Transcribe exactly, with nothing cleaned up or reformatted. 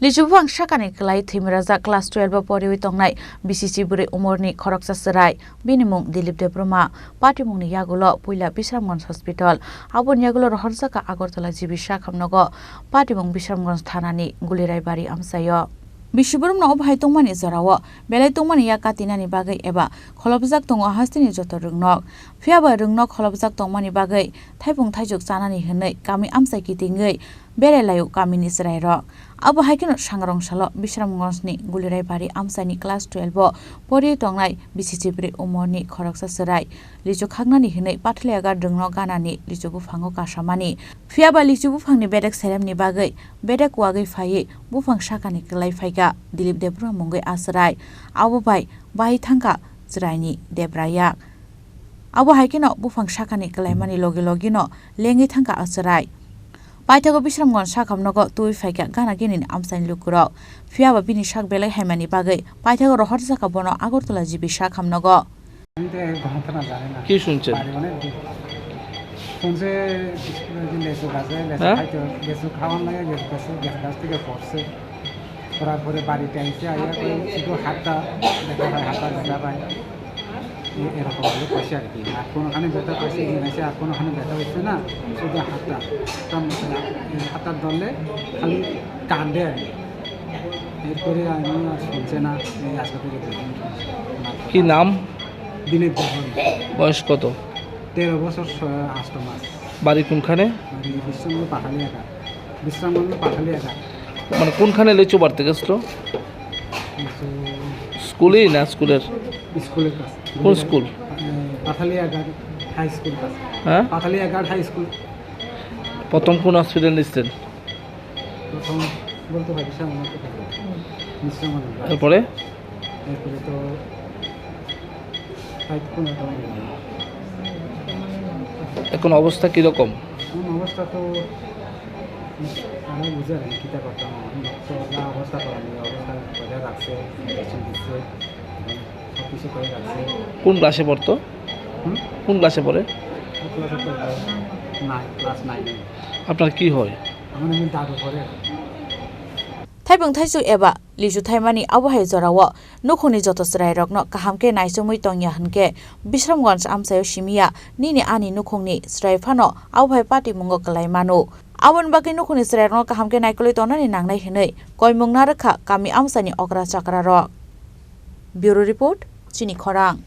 Lichu buphang sakani kwlai thwimirajak class twelve o poriwi tongnai B C C bwrwi umorni khoroksa chwrai, bini mung Dilip Debbarma. Patimungni yagulo puila Bisramganj Hospital, aboni yagulo rohorjak kha Agartala G B sakhamnogo patimung Bisramganj thanani Guliraibari amchaio. Bisi borokno obo hai tongmani jorao belai tongmani yak katinani bagwi eba kholopjak tongo hasteni joto rwngnok. Phiyaba rwngnok kholopjak tongmani bagwi thaipung thaijwk chanani hwnwi kami amchai kitingwi berai laio kamini chwrairok. Abo hai kheno sangrong salo Bisramganjni Guliraibari amchaini class twelve o poriwi tongnai B C C bwrwi umorni khoroksa chwrai lichu khaknani hwnwi Pathaliagar rwngnok ganani lichu buphango kasamani. Phiyaba lichu buphangni bedek seremni bagwi bedek wagwi phaiwi buphang sakani kwlai phaikha Dilip Debbarma mungwi a chwrai. Abo bai bahai thangkha chwraini debra yak. Abo hai kheno buphang sakani kwlaimani logi logino lengwi thangkha a chwrai. Paithago Bisramganj sakhamnogo twi phaikha gana ginini amchaini lukurok. Phiyaba bini sak belai haimani bagwi paithago rohorjak kha bono Agartala G B sakhamnogo. আমি তো এই ঘটনা জানি না। কি শুনছেন? বাড়ি অনেক দূর। শুনছে স্কুলে যে লেচু গাছে, লেচু হ্যাঁ? খাইতে, লেচু খাওয়ার লাগে, লেচু গাছে, লেচু গাছ থেকে পড়ছে। পড়ার পরে বাড়িতে আইসে, আইয়া কই শুধু হাতটা দেখা যায়, হাতটা দেখা যায়। এ-, এরকম ভাবে কইছে আর কি। আর কোনোখানে ব্যথা পাইছে কি না, আর কোনোখানে ব্যথা হচ্ছে না, শুধু হাতটা। হাতটা মতো, এই হাতটা ধরলে খালি কান্দে আর কি। এরপরে আমি আর শুনছে না, এই আজকে থেকে দেখুন। কি নাম? দিনের দোকান। বয়স কত? তেরো বছর ছ-, আষ্ট মাস। বাড়ি কোনখানে? বাড়ি বিশ্রামগঞ্জ পাঠালিয়াঘাট। বিশ্রামগঞ্জ পাঠালিয়াঘাট। মানে কোনখানে লিচু পাড়তে গেছিল? লিচু স্কুলেই না স্কুলের? স্কুলের কাছে। কোন স্কুল? এ, পাঠালিয়াঘাট হাই স্কুল কাছে। হ্যাঁ? পাঠালিয়াঘাট হাই স্কুল। প্রথম কোন হসপিটাল নিচ্ছেন? প্রথম বলতে হয় বিশ্রাম আনন্দ। বিশ্রাম আনন্দ। এরপরে? এরপরে তো এখন অবস্থা কিরকম? এখন অবস্থা তো আমরা বুঝে আর কি, কিতা করতাম। এখন তো যা অবস্থা করার নেই, অবস্থা করে রাখছে, মেডিসিন দিচ্ছে, এবং সব কিছু করে রাখছে। কোন ক্লাসে পড়তো? হুম? কোন ক্লাসে পড়ে? ও ক্লাসে পড়তো নাইন, ক্লাস নাইনে। আপনার কি হয়? আমার এমনি দাদু পড়ে। Thaibung thaisuk eba lichu thaimani abo hai jorao nukhungni joto chwrairokno kaham khe naichomwi tongya hwn khe Bisramganj amchaio simiya nini ani nukhungni chwrai phano abo hai patimungo kwlai mano. Aboni bagwi nukhungni chwrairokno kaham khe naikolwi tongnani nangnai hwnwi koimung narwkha kami amchaini okra chakrarok. Bureau Report, Chini Khorang.